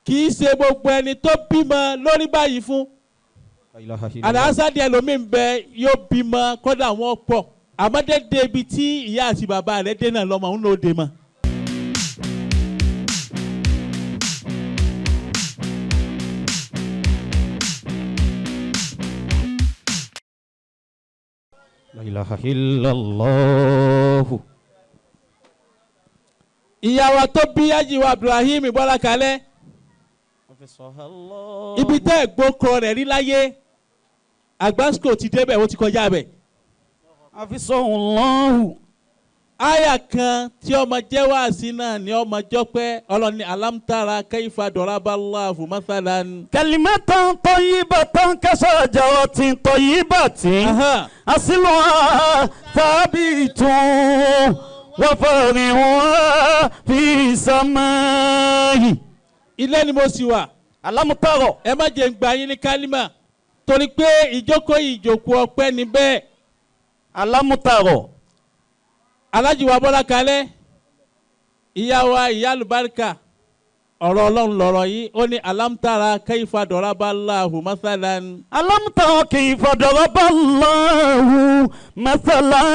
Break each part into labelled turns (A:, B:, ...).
A: Kì í ṣe gbogbo ẹni tó bímọ lórí báyìí fún. Àlàáṣá díẹ̀ lómi ń bẹ yóò bímọ kódà wọn pọ̀. Àmọ́ dédé ibi tí ìyá àti bàbá rẹ̀ dé náà lọ́mọ ń lò dé mọ́.
B: La ilaha illallah.
A: Ìyá wa tó bí Ajiwa Ibrahim Bọ́lá kalẹ̀. Ibi tẹ́ ẹ̀ gbókọ rẹ̀ rí láyé, Àgbáṣkò ti débẹ̀, ó ti kọjá bẹ̀.
B: Afisahullahu.
A: Àyà kan tí ọmọ jẹ́ wáàsí náà ni ọmọ jọ́pẹ́ ọlọ́ni alámtara kayfa daraballahu mathalan.
B: Kalimatan tayyibatan kashajaratin tayyibatin. Asluha thabitun wa fari'uha fi samai.
A: Ilé ni mo sì wà.
B: Alámútárọ̀.
A: Ẹ má jẹ́ ń gba yín ní kálímà torí pé ìjókòó ìjókòó ọpẹ́ ni bẹ́ẹ̀.
B: Alámútárọ̀.
A: Alájì wa Bọ́lá kalẹ̀, ìyá wa ìyá àlùbáríkà, ọ̀rọ̀ Ọlọ́run lọ̀rọ̀ yìí, ó ní alámútárà kayfa daraballahu mathalan.
B: Alámútárọ̀ kayfa daraballahu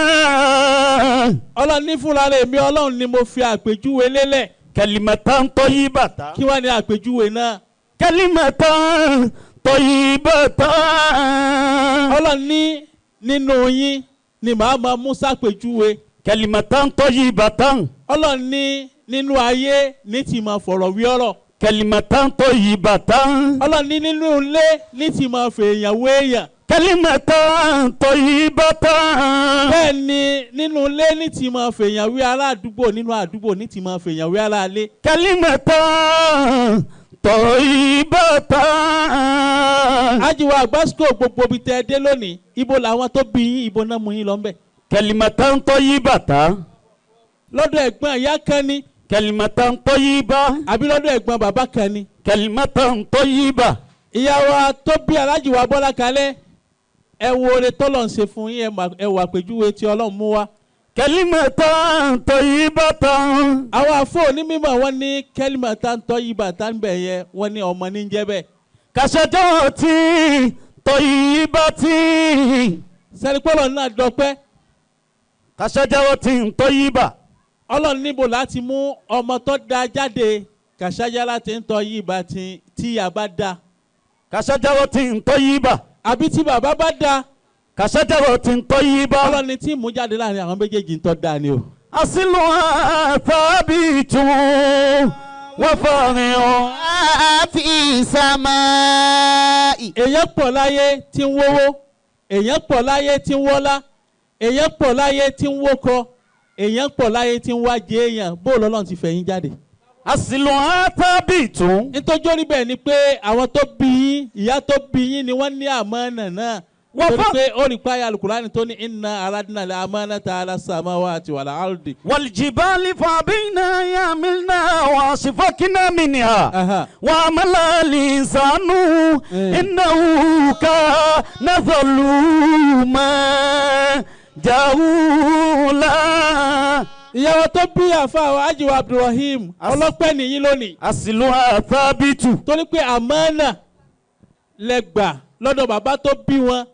B: mathalan.
A: Ọlọ́run ní fúnra rẹ̀ mi Ọlọ́run ni mo fi àpèjúwe lélẹ̀.
B: Kalimatan tayyibatan.
A: Kí wá ní àpèjúwe náà?
B: Kalimatan tayyibatan.
A: Ọlọ́run ní nínú yín ni màá máa mú sàpèjúwe.
B: Kalimatan tayyibatan.
A: Ọlọ́run ní nínú ayé ní ti máa fọ̀rọ̀ wí ọ̀rọ̀.
B: Kalimatan tayyibatan.
A: Ọlọ́run ní nínú ilé ní ti máa fèèyàn wé èèyàn.
B: Kalimatan tayyibatan.
A: Bẹ́ẹ̀ ni nínú ilé ní ti máa fèèyàn wí ará àdúgbò, nínú àdúgbò ní ti máa fèèyàn wí ará ilé.
B: Kalimatan tayyibatan.
A: Ajiwa Àgbáṣkò gbogbo ibi tẹ́ ẹ dé lónìí, ibo làwọn tó bí yín, ibo náà mú yín lọ ńbẹ̀.
B: Kalimatan tayyibatan.
A: Lọ́dọ̀ ẹ̀gbọ́n ìyá kan ni.
B: Kalimatan tayyiba.
A: Àbí lọ́dọ̀ ẹ̀gbọ́n bàbá kan ni.
B: Kalimatan tayyiba.
A: Ìyá wa tó bí Alájì wa Bọ́lá kalẹ̀, ẹ wo oore tọ́lọ̀ ń ṣe fún yín, ẹ wò àpèjúwe tí Ọlọ́run mú wá.
B: Kalimatan tayyibatan.
A: Àwọn àfọ onímọ̀ wọn ní kalimatan tayyibatan bẹ̀ yẹn, wọ́n ní ọmọ ní jẹ́ bẹ́ẹ̀.
B: Kashajaratin tayyibatin.
A: Sẹ́rípọ́lọ̀ náà dọpẹ́.
B: Kashajaratin tayyiba.
A: Ọlọ́run níbo láti mú ọmọ tó da jáde kashajaratin tayyibatin tí a bá da.
B: Kashajaratin tayyiba.
A: Àbí tí bàbá bá da.
B: Kashajaratin tayyiba.
A: Ọlọ́run ní tí mú jáde láàrin àwọn méjèèjì ń tọ́ da ni o.
B: Asluha thabitun wa fari'uha
C: fi samai.
A: Èèyàn pọ̀ láyé tí ń wówó, èèyàn pọ̀ láyé tí ń wọ́lá, èèyàn pọ̀ láyé tí ń wókọ, èèyàn pọ̀ láyé tí ń wájẹ èèyàn, bó lọ́lọ́run ti fẹ̀yìn jáde.
B: Asluha thabitun.
A: Nítorí orí bẹ́ẹ̀ ni pé àwọn tó bí yín, ìyá tó bí yín ni wọ́n ní àmánà náà. Torí pé ó rí páyà Alukurani tó ní inna aradna al-amanata ala samawati wal ardi.
B: Wal jibali fa'abayna yahmilna wa ashfaqna minha. Wa hamalaha al-insanu innahu kana zaluman jahula.
A: Ìyàwó tó bí àfa Ajiwa Abdulrahim ọlọ́pẹ́ nìyí lónìí.
B: Asluha thabitu.
A: Torí pé àmánà lẹ́gbà lọ́dọ̀ bàbá tó bí wọn,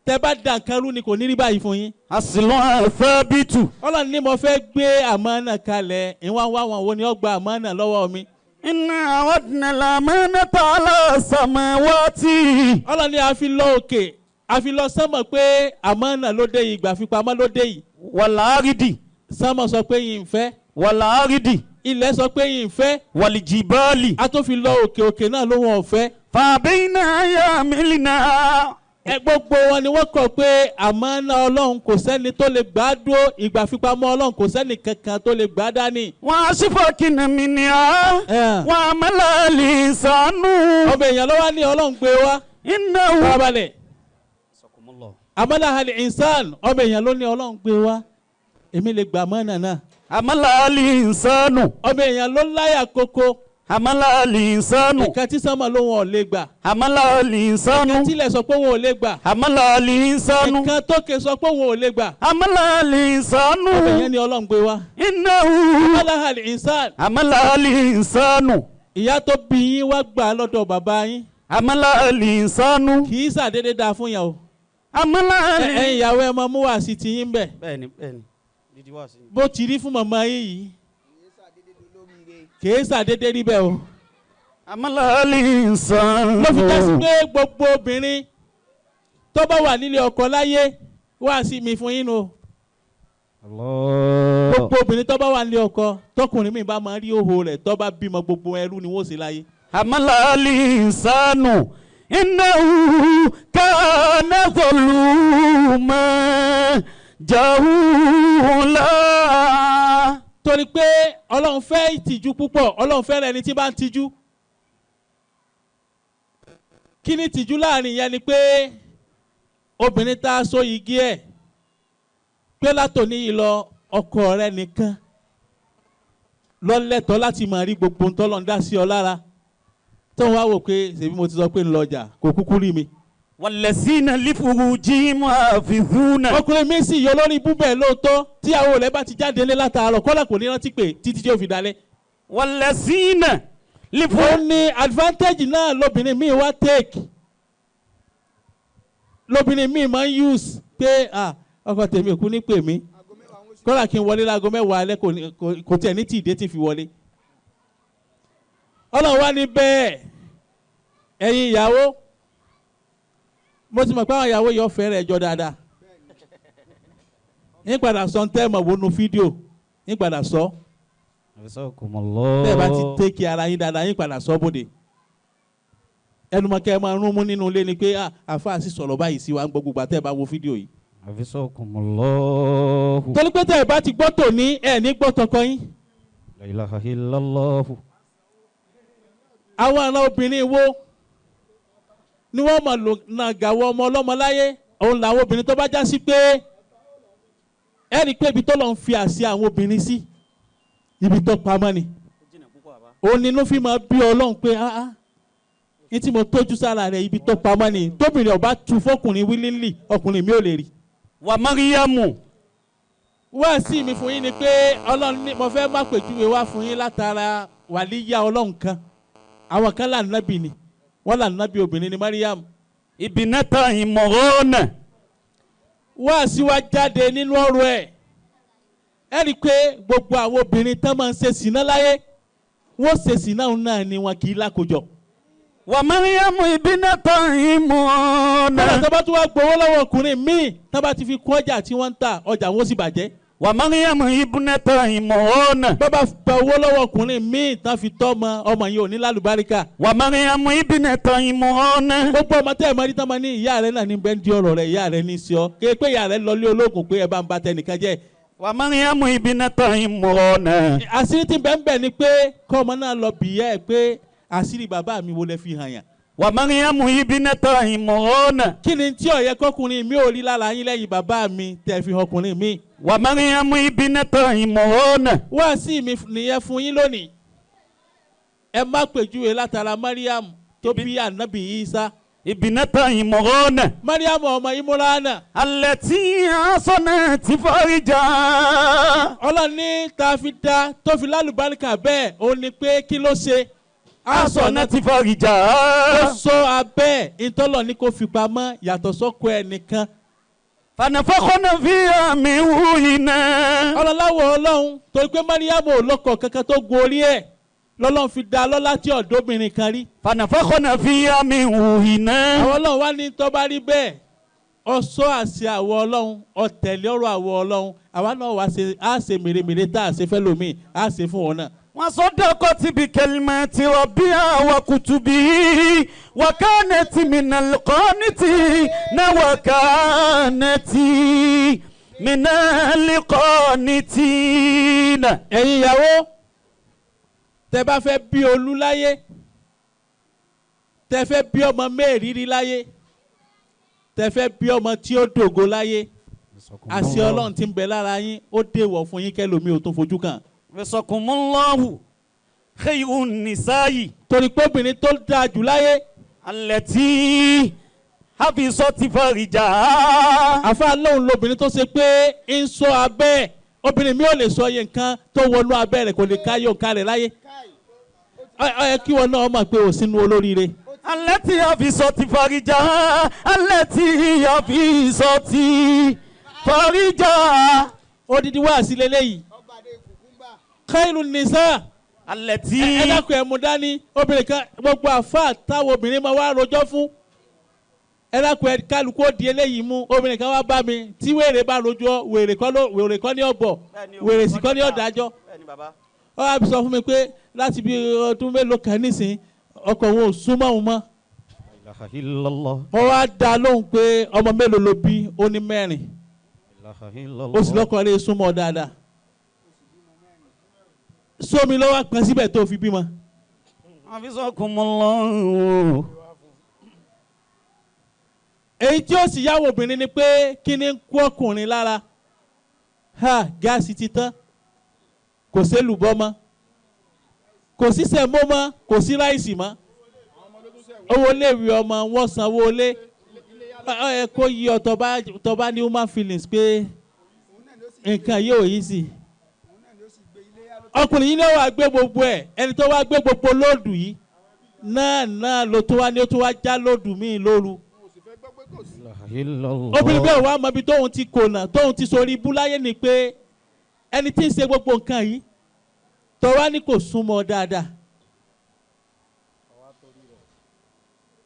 A: tẹ́ bá dà nǹkan rú ni kò ní rí báyìí fún yín.
B: Asluha thabitu.
A: Ọlọ́run ní mo fẹ́ gbé àmánà kalẹ̀, ìwọ̀n wá wọn wo ni ó gba àmánà lọ́wọ́ mi.
B: Inna aradna al-amanata ala samawati.
A: Ọlọ́run ní a fi lọ òkè, a fi lọ sánmọ̀ pé àmánà ló dé yìí, ìgbà fipamọ́ ló dé yìí.
B: Wal ardi.
A: Sánmọ̀ sọ pé yìí ń fẹ́.
B: Wal ardi.
A: Ilẹ̀ sọ pé yìí ń fẹ́.
B: Wal jibali.
A: A tó fi lọ òkè, òkè náà ló wọn ò fẹ́.
B: Fa'abayna yahmilna.
A: Ẹ gbogbo wọn ni wọ́n kọ̀ pé àmánà Ọlọ́run kò sẹ́ni tó lè gbà á dúró, ìgbà fipamọ́ Ọlọ́run kò sẹ́ni kankan tó lè gbà á dání.
B: Wa ashfaqna minha. Wa hamalaha al-insanu.
A: Ọmọ èèyàn ló wá ní Ọlọ́run gbé wá.
B: Innahu.
A: Farabalẹ̀. Hamalaha al-insan, ọmọ èèyàn ló ní Ọlọ́run gbé wá. Èmi lè gbà àmánà náà.
B: Hamalaha al-insanu.
A: Ọmọ èèyàn ló láyà koko.
B: Hamalaha al-insanu.
A: Nǹkan tí sánmọ̀ ló wọn ò lè gbà.
B: Hamalaha al-insanu.
A: Nǹkan tílẹ̀ sọ pé wọn ò lè gbà.
B: Hamalaha al-insanu.
A: Nǹkan tókè sọ pé wọn ò lè gbà.
B: Hamalaha al-insanu.
A: Ọmọ èèyàn ni Ọlọ́run gbé wá.
B: Innahu.
A: Hamalaha al-insan.
B: Hamalaha al-insanu.
A: Ìyá tó bí yín wá gbà lọ́dọ̀ bàbá yín.
B: Amala alinsanu.
A: Kì í ṣàdédé dáa fún yàn o.
B: Amala ali.
A: Ẹ̀yin ìyàwó ẹ máa mú wá sí ti yín bẹ̀.
B: Bẹ́ẹ̀ni bẹ́ẹ̀ni. Dídí wá sí.
A: Bó ti rí fún màmá yín yìí. Kì í ṣàdédé rí bẹ́ẹ̀ o.
B: Amala alinsanu.
A: Ló fi jẹ́ sí pé gbogbo obìnrin tó bá wà nílé ọkọ láyé wá sí mi fún yín o. Gbogbo obìnrin tó bá wà nílé ọkọ tọkùnrin mi bá máa rí òhò rẹ̀ tó bá bímọ gbogbo ẹrú ni wọ́n ṣe láyé.
B: Amala alinsanu innahu kana zaluman jahula.
A: Torí pé Ọlọ́run fẹ́ ìtìjú púpọ̀, Ọlọ́run fẹ́ràn ẹni tí bá ń tijú. Kí ni ìtìjú láàrin yẹn ni pé obìnrin tá a so igi ẹ̀ pé látòní yìí lọ ọkọ rẹ nìkan ló lẹ́tọ̀ọ́ láti máa rí gbogbo ntọ́lọ́ ń dá sí ọ lára tó ń wá wò pé ṣèbí mo ti sọ pé ń lọ ọjà kò kúkú rí mi.
B: Wallazina lifurujihim hafizuna.
A: Ọkùnrin mi sì yọ lórí búbẹ̀ lóòótọ́ tíyàwó rẹ̀ bá ti jáde lé látàárọ̀ kọ́lá kò ní rántí pé títí tí ó fi dalẹ̀.
B: Wallazina
A: ó ní advantage náà lóbìnrin mi wá take lóbìnrin mi máa ń use pé ọkọ tèmi ò kú ní pè mí kọ́lá kí n wọlé láago mẹ́wàá alẹ́ kò tiẹ̀ ní tí ìdé tí fi wọlé. Ọlọ́run wá ní bẹ́ẹ̀ ẹ̀yin ìyàwó mo ti mọ̀ pé àwọn ìyàwó yọ fẹ́rẹ̀ ẹjọ́ dáadáa ní padà sọ ń tẹ́ mọ̀ wọnú fídíò ní padà sọ bẹ́ẹ̀ bá ti tẹ́kì ara yín dáadáa yín padà sọ bóde ẹnumọ̀kẹ́ máa rún mú nínú ilé ni pé àáfàá sì sọ̀rọ̀ báyìí sí wa ń gbọ́ gbogbo àtẹ́ bá wo fídíò yìí. Torí pé tẹ́ ẹ bá ti gbọ́ tòní ẹ ní gbọ́ tọkọ yín.
B: La ilaha illallah.
A: Àwọn àna obìnrin wo ni wọ́n mọ̀ lò nàgàwọ̀ ọmọ ọlọ́mọ láyé òun làwọn obìnrin tó bá já sí pé ẹ rí i pé ibi tó lọ ń fi àṣẹ àwọn obìnrin sí ibi tó pamọ́ ni òun ni inú fi máa bí Ọlọ́run pé áá ní tí mo tójú sára rẹ̀ ibi tó pamọ́ ni tóbìnrin ọba tu fọkùnrin wílílì ọkùnrin mi ò lè rí.
B: Wà Mariamu.
A: Wá sí mi fún yín ni pé Ọlọ́run ní mo fẹ́ má pèjúwe wá fún yín látara wàlíyá Ọlọ́run kan àwọn kan là nábì ni wọ́n là nábì obìnrin ni Mariam.
B: Ibinata Imorona.
A: Wá sí wa jáde nínú ọ̀rọ̀ ẹ̀ ẹ rí i pé gbogbo àwọn obìnrin tán máa ń ṣe sìná láyé wọ́n ṣe sìná náà ni wọn kì í lákòjọ.
B: Wà Mariamu ibinata Imorona.
A: Kọ́lá tó bá tún wá gbowó lọ́wọ́ ọkùnrin míì tó bá ti fi kún ọjà tí wọ́n ń ta ọjà wọn sì bàjẹ́.
B: Wà Mariamu ibinata Imorona.
A: Bàbá gba owó lọ́wọ́ ọkùnrin míì tán fi tọ́ ọmọ ọmọ yìí ò ní lálùbáríkà.
B: Wà Mariamu ibinata Imorona.
A: Gbogbo ọmọ tẹ́ ẹ̀ mọ́ ní tán mọ́ ní ìyá rẹ̀ náà ní bẹ́ẹ̀ ń di ọ̀rọ̀ rẹ̀ ìyá rẹ̀ ní sí ọ kéé pé ìyá rẹ̀ lọ lé ológun pé ẹ bá ń ba tẹnìkan jẹ́.
B: Wà Mariamu ibinata Imorona.
A: Àṣírí tí bẹ́ẹ̀ ń bẹ̀ ni pé kọ́ ọmọ náà lọ bìyà ẹ̀ pé àṣírí bàbá mi wo lẹ fi hàn yàn.
B: Wà Mariamu ibinata Imorona.
A: Kí ni tí ó yẹ kọkùnrin mi ò rí lára yín lẹ́yìn bàbá mi tẹ́ fi ọkùnrin mi.
B: Wà Mariamu ibinata Imorona.
A: Wá sí mi nìyẹn fún yín lónìí. Ẹ má pèjúwe látara Mariam tó bí ànábì Isa.
B: Ibinata Imorona.
A: Mariam ọmọ Imorana.
B: Allati ahsanat farija.
A: Ọlọ́run ní tá a fi dá tó fi lálùbáríkà bẹ́ẹ̀ òun ni pé kí ló ṣe.
B: Ahsanat farija.
A: Ó sọ abẹ́ ìtọ́lọ̀ ní kó fi pamọ́ yàtọ̀ sọ́kọ ẹnìkan.
B: Fanafakhna fiha min ruhina.
A: Ọlọ́láwọ̀ Ọlọ́run torí pé Mariam ò lọ́kọ kankan tó gun orí ẹ̀ lọ́lọ́run fi dá lọ́lá tí ọ̀dọ́bìnrin kan rí.
B: Fanafakhna fiha min ruhina.
A: Àwọn Ọlọ́run wá ní tó bá rí bẹ́ẹ̀ ọsọ àṣẹ àwọ̀ Ọlọ́run ọ̀tẹ̀lẹ̀ ọ̀rọ̀ àwọ̀ Ọlọ́run àwa náà wá ṣe á ṣe mèremère tá a ṣe fẹ́ lómi á ṣe fún wọn náà.
B: وصدقت بكلمات ربها وكتبه وكانت من القانتين وكانت من القانتين.
A: Ẹ̀yin ìyàwó tẹ́ bá fẹ́ bí olú láyé tẹ́ fẹ́ bí ọmọ mẹ́rìírí láyé tẹ́ fẹ́ bí ọmọ tí ó dògo láyé àṣẹ Ọlọ́run tí ń bẹ lára yín ó dèwọ̀ fún yín kẹ́lòmíì ò tún fojú kàn.
B: Wasakumullahu khayrun nisa'i.
A: Torí pé obìnrin tó dáa jù láyé.
B: Allati hafizat farijaha.
A: Àfa lóun lobìnrin tó ṣe pé ń sọ abẹ́ obìnrin mi ò lè sọ iye nǹkan tó wọnú abẹ́ rẹ̀ kò lè ká yóò ká rẹ̀ láyé. Ó yẹ kí wọn náà mọ̀ pé ò sínú olóríire.
B: Alẹ́ tí a fi sọ ti farija. Alẹ́ tí a fi sọ ti farija.
A: Odidi wá sí leléyìí. Khairu nisa.
B: Alẹ́ tí.
A: Ẹ dákun ẹ̀ mú dání obìnrin kan gbogbo àfa táwọn obìnrin máa wá rojọ́ fún. Ẹ dákun ẹ kálukú ó di eléyìí mú obìnrin kan wá bá mi tí wèrè bá rojọ́ wèrè kọ́ ní ọ̀bọ̀ wèrè sì kọ́ ní ọ̀dájọ́. Ó wá sọ fún mi pé láti bí ọdún mélòó kan nísìn ọkọ òun ò súnmọ́ òun mọ́. Mo wá dá lóhùn pé ọmọ mélòó ló bí ó ní 4. Ó sì lọ́kọ rẹ̀ súnmọ́ dáadáa. Sómi lọ́wọ́ pọn síbẹ̀ tó fi bímọ. Èyí tí ó sì yáwó obìnrin ni pé kí ni ń kú ọkùnrin lára. Ha gáàsì ti tán kò sélùbọ́ mọ́ kò sí sẹ̀mó mọ́ kò sí ráìsì mọ́ owó léèwé ọmọ wọn sanwó lé ẹ kó yí ọ tọba ní human feelings pé nǹkan yóò yí sí. Ọkùnrin yìí náà wàá gbé gbogbo ẹ ẹni tó wàá gbé gbogbo lóòdù yìí náà ló tó wá ní ó tó wá já lóòdù míì lóru. Obìnrin bẹ́ẹ̀ wàá mọ ibi tóun ti kònà tóun ti sórí ibú láyé ni pé ẹni tí ń ṣe gbogbo nǹkan yìí tọ́wá ní kò súnmọ́ dáadáa.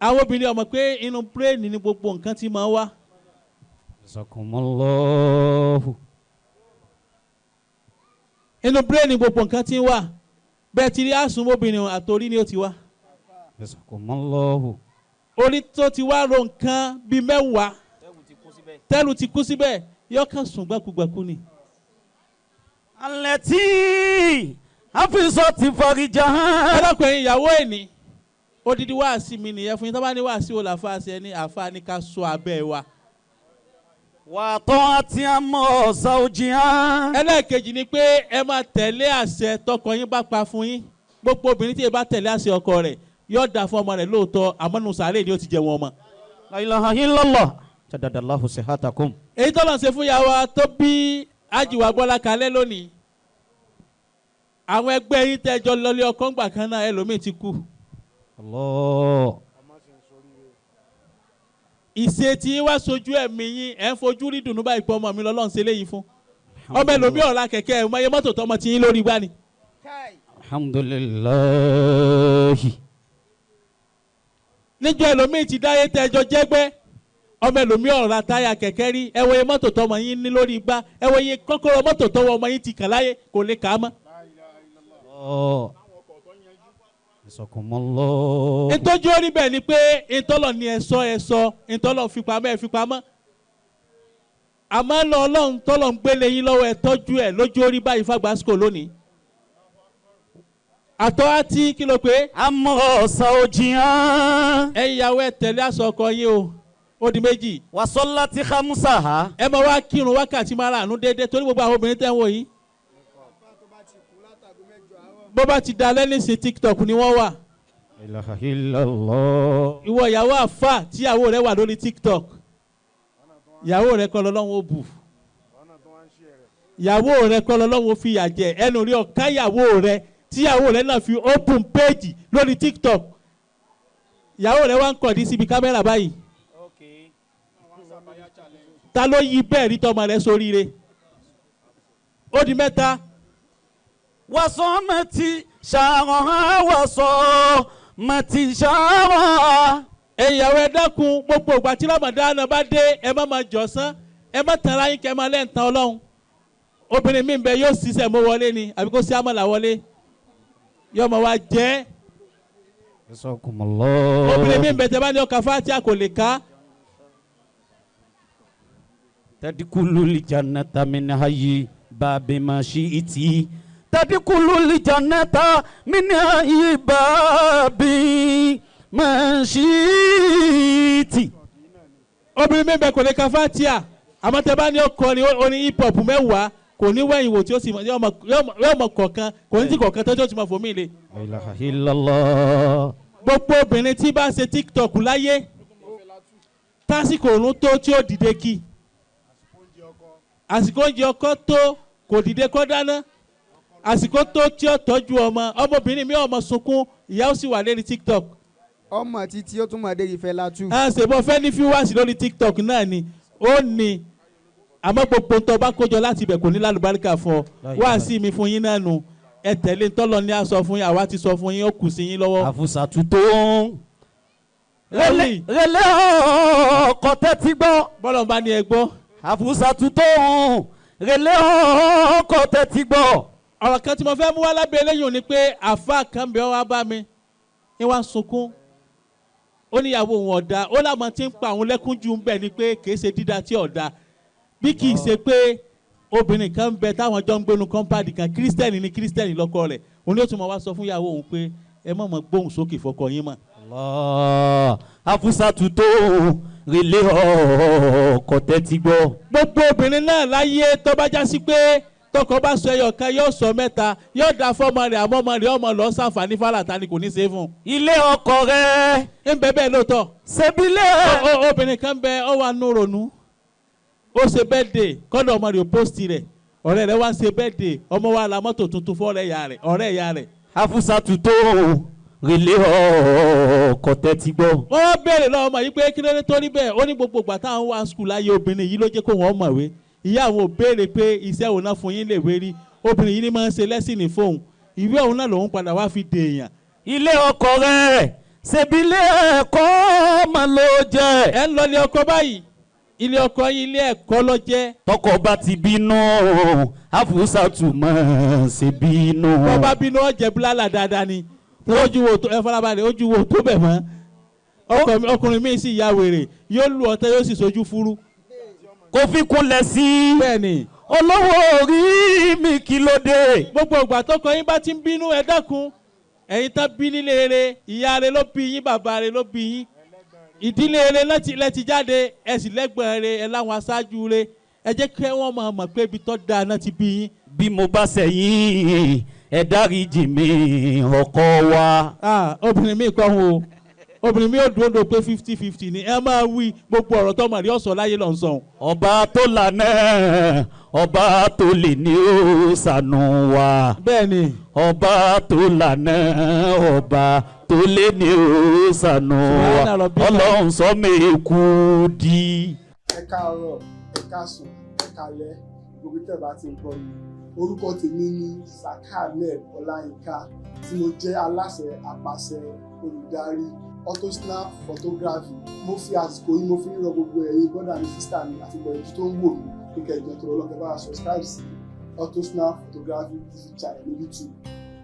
A: Àwọn obìnrin ọmọ pé inú bírèèni ni gbogbo nǹkan ti máa wá. Inú bírèèni gbogbo nǹkan ti ń wà bẹ́ẹ̀ ti rí àsùnmọ́bìnrin àtòrí ni ó ti wá. Orí tó ti wá ro nǹkan bíi 10 tẹ́lu ti kú síbẹ̀ yọkàn sùn gbàkúgbàkú ni.
B: Alẹ́ tí àfisọ́ ti farija.
A: Ẹlọ́kùnrin ìyàwó ẹni odidi wáàsí mi nìyẹn fún yín tó bá ní wáàsí wo làfa ṣe ní àfa ní ká sọ abẹ́ wa.
B: Wà á tọ́ àti àmọ́ ọ̀sà òjì hàn.
A: Ẹlẹ́ẹ̀kejì ni pé ẹ máa tẹ̀lé àṣẹ tọkọ yín bá pa fún yín gbogbo obìnrin tí ẹ bá tẹ̀lé àṣẹ ọkọ rẹ̀ yóò dà fún ọmọ rẹ̀ lóòótọ́ àmọ́ nù sàárè ni ó ti jẹ wọn ọmọ.
B: La ilaha illallah jadadallahu sihatakum.
A: Èyí tọ́lọ̀ ṣe fún yàwá tó bí Ajiwa Bọ́lá kalẹ̀ lónìí àwọn ẹgbẹ́ yín tẹ́jọ́ lọlé ọkọ ńgbà kan náà ẹlòmíì ti kú.
B: Allah.
A: Ìṣe tí wá sojú ẹ̀mí yín ẹ̀ ń fojú rí dùnú báyìí pé ọmọ mi lọ́lọ́run ṣe léyìí fún ọmọ ẹlòmíì ọ̀la kẹ̀kẹ́ ẹ̀ mọ iye mọ́tò tọmọ tí yín lórí gbá ni.
B: Alhamdulillahi.
A: Níjọ́ ẹlòmíì ti dáyé tẹ́jọ́ jẹ́gbẹ́ ọmọ ẹlòmíì ọ̀ra táyà kẹ̀kẹ́ rí ẹ wo iye mọ́tò tọmọ yín ní lórí igbá ẹ wo iye kọ́kọ́rọ́ mọ́tò tọwọ́ ọmọ yín ti kàn láyé kò lè kà á mọ́. Ìtọ́jú orí bẹ́ẹ̀ ni pé ìtọ́lọ̀ ni ẹ sọ ẹ sọ ìtọ́lọ̀ fipamọ́ ẹ fipamọ́ àmọ́ lọ ọlọ́run tọ́lọ̀ ń gbélé yín lọ́wọ́ ẹ tọ́jú ẹ lójú orí báyìí fàgbàsíkò lónìí. Àtọ́ àti kí ló pé.
B: Àmọ́ ọ̀sà òjìyàn.
A: Ẹ ìyàwó ẹ tẹ̀lé aṣọ ọkọ yín o ó di 2.
B: Wàsọ́lá ti hamusa ha.
A: Ẹ máa wá kírun wákàtí márààrún déédéé torí gbogbo àwọn obìnrin tẹ́ ń wò yìí. Bó bá ti da lẹ́nu sí TikTok ni wọ́n wà.
B: Ilaha illallah.
A: Ìwọ ìyàwó àfà tíyàwó rẹ wà lórí TikTok. Ìyàwó rẹ kọ́ lọ́lọ́run ó bù. Ìyàwó rẹ kọ́ lọ́lọ́run ó fìyà jẹ ẹnu rí ọ̀ká ìyàwó rẹ tíyàwó rẹ náà fi open page lórí TikTok. Ìyàwó rẹ wá ń kọ̀dí síbi kámẹ́rà báyìí. Ta ló yí bẹ́ẹ̀ rí tọmọ rẹ sóríire? Ó di 3.
B: Wasọ́mọ̀tì ṣàrán wasọ́mọ̀tì ṣàrán.
A: Ẹ̀yàwó ẹ dákun gbogbo ìgbà tí Ramadan bá dé ẹ má máa jọ̀sán ẹ má tanra yín kẹ́ ẹ máa lẹ́ǹtàn Ọlọ́run. Obìnrin mi bẹ yóò ṣiṣẹ́ mọ́ wọlé ni àbí kó sí àmàlà wọlé yóò máa wá jẹ́. Obìnrin mi bẹ tẹ́ bá ní ọkà fátíà kò lè ká.
B: Tadkhulul jannata min hayyi babi ma shi'ti. Tadkhulul jannata min hayyi babi ma shi'ti.
A: Obìnrin mi bẹ kò lè ka fátíà àmọ́ tẹ́ bá ní ọkọ ni orin hip hop 10 kò ní wẹ̀yìn wò tí ó sì yóò mọ kọ̀ọ̀kan kò ní ti kọ̀ọ̀kan tó ti mọ fòmí le.
B: La ilaha illallah.
A: Gbogbo obìnrin tí bá ṣe TikTok láyé tásìkò òrùn tó tí ó dìde kí àsìkò oúnjẹ ọkọ tó kò dìde kó dáná Àsìkò tó tí ó tọ́jú ọmọ, ọmọbìnrin mi ọmọ sunkún, ìyá ó sì wà lérí TikTok.
D: Ọmọ títí ó tún mọ̀ dé ìfẹ́ látú.
A: À ń ṣèbọn fẹ́ ní fíwáàsì lórí TikTok náà ni ó ní, àmọ́ gbogbo tó bá kójọ láti ibẹ̀ kò ní lálùbáríkà fún ọ. Wá sí mi fún yín náà nu, ẹ tẹ̀lé ntọ́lọ ní a sọ fún yín, àwa ti sọ fún yín, ó kù sí yín lọ́wọ́.
B: Àfúsàtú tó ń rẹlẹ ọkọ tẹ́tí gbọ́.
A: Bọ́lọ̀ bá ní ẹ gbọ́.
B: Àfúsàtú tó ń rẹlẹ ọkọ tẹ́tí gbọ́.
A: Ọ̀rọ̀ kan tí mo fẹ́ mú wá lábẹ́ eléyìí ò ní pé àfa kan bẹ́ẹ̀ wá bá mi ní wá ń sunkún, ó níyàwó òun ọ̀dà, ó láwọn tí ń pa àwọn lẹ́kún jù ń bẹ̀ ni pé kì í ṣe dídá tí ọ̀dà, bí kì í ṣe pé obìnrin kan ń bẹ táwọn jọ ń gbénu kọ́ńpáàdì kan, kírísítẹ́nì ni, kírísítẹ́nì lọ́kọ rẹ̀. Òun ni ó tún mọ̀ wá sọ fún ìyàwó òun pé ẹ má mọ̀ gbóhùn sókè fọkọ yín mọ́.
B: Allah, Àfúsàtú tó rẹlẹ ọkọ tẹ́tí gbọ́.
A: Gbogbo obìnrin náà láyé tó bá já sí pé tọkọ bá sọ ẹyọ kan yóò sọ mẹ́ta, yóò da fọmọ rẹ̀, àmọ́ ọmọ rẹ̀ ọmọ lọ sàǹfààní fàlàtà ni kò ní ṣe é fún un.
B: Ilé ọkọ rẹ̀
A: ń bẹ bẹ́ẹ̀ lóòótọ́.
B: Ṣebílẹ̀.
A: Obìnrin kan bẹ ọ wà nù ronú, ó ṣe birthday, kọ́dọ̀ ọmọ rẹ̀ ò post rẹ̀, ọ̀rẹ́ rẹ̀ wá ń ṣe birthday, ọmọ wa ra mọ́tò tuntun fún ọ̀rẹ́ ìyá rẹ̀, ọ̀rẹ́ ìyá rẹ̀.
B: Àfúsàtú tó rẹlẹ ọkọ tẹ́tí gbọ́.
A: Wọ́n wá béèrè lọ́wọ́ ọmọ yìí pé kí ló dé tó rí bẹ́ẹ̀, ó ní gbogbo ìgbà táwọn wá skul láyé obìnrin yìí ló jẹ́ kó wọ́n mọ̀wé. Ìyá àwọn ò béèrè pé iṣẹ́ òun náà fún yín lè wé rí, obìnrin yìí ni máa ń ṣe lẹ́sìn fóun, ìwé òun náà lòun padà wá fi dèèyàn.
B: Ilé ọkọ rẹ̀ ṣebílẹ̀ ẹ̀kọ́ mà ló jẹ́.
A: Ẹ ń lọ ilé ọkọ báyìí, ilé ọkọ yín ilé ẹ̀kọ́ ló jẹ́.
B: Tọkọ bá ti bínú, Àfúsàtú máa ṣe bínú.
A: Bọ́ bá bínú ọ̀jẹ̀ búlálà dáadáa ni, ojú wo tó ẹ farabalẹ̀, ojú wo tó bẹ̀ mọ́. Ọkùnrin mi sì ya wèrè, yóò lu ọ̀tẹ̀ yóò sì sojú fúrú.
B: Kò fi kunlẹ̀ sí.
A: Bẹ́ẹ̀ni.
B: Olówó orí mi kí ló dé.
A: Gbogbo ìgbà tọkọ yín bá ti ń bínú ẹ dákun, ẹ̀yin tán bí nílé rere, ìyá rẹ ló bí yín, bàbá rẹ ló bí yín, ìdílé rẹ lẹ́ti jáde, ẹ sì lẹ́gbọ̀n rẹ, ẹ láwọn aṣáájú rẹ, ẹ jẹ́ kí wọ́n máa mọ̀ pé ibi tó dáa náà ti bí yín.
B: Bí mo bá ṣẹ̀yìn ẹ dáríjì mi ọkọ wa.
A: Obìnrin mi kọ́ o, obìnrin mi ò dúró do pé 50-50 ni, ẹ máa wí gbogbo ọ̀rọ̀ tó mọ̀ rí ọ̀sọ̀ láyé lọ́n sọ̀hún.
B: Ọba tó lànà, ọba tó lè ní ó ṣàánú wa.
A: Bẹ́ẹ̀ni.
B: Ọba tó lànà, ọba tó lè ní ó ṣàánú wa. Ọlọ́run sọ mi kú di.
E: Ẹ káàárọ̀, ẹ káàsán, ẹ káalẹ́, gbogbo tẹ́ bá ti ń gbọ́ mi. Orúkọ tèmi ni Saka Ahmed Ọláyínká, tí mo jẹ́ aláṣẹ àpàṣẹ olùdarí Autosnap Photography. Mo fi àsìkò yìí mo fi ń rọ gbogbo ẹ̀yin brother mi, sister mi àti gbogbo ẹ̀yin tó ń wò mí pé kẹ́ ẹ jọ̀ọ́ torí Ọlọ́run, kẹ́ bá wa subscribe sí Autosnap Photography TV channel ní YouTube.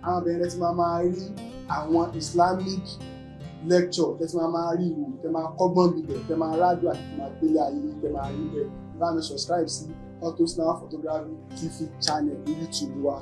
E: Àwọn obìnrin tí máa máa rí àwọn Islamic lecture, tẹ́ tí máa máa rí ìwò, tẹ́ máa kọ́gbọ́n bíbẹ̀, tẹ́ máa rádùn àti tẹ́ máa gbélé ayé yín, tẹ́ máa rí bẹ́ẹ̀. Bá mi subscribe sí Autosnap Photography TV channel ní YouTube wa.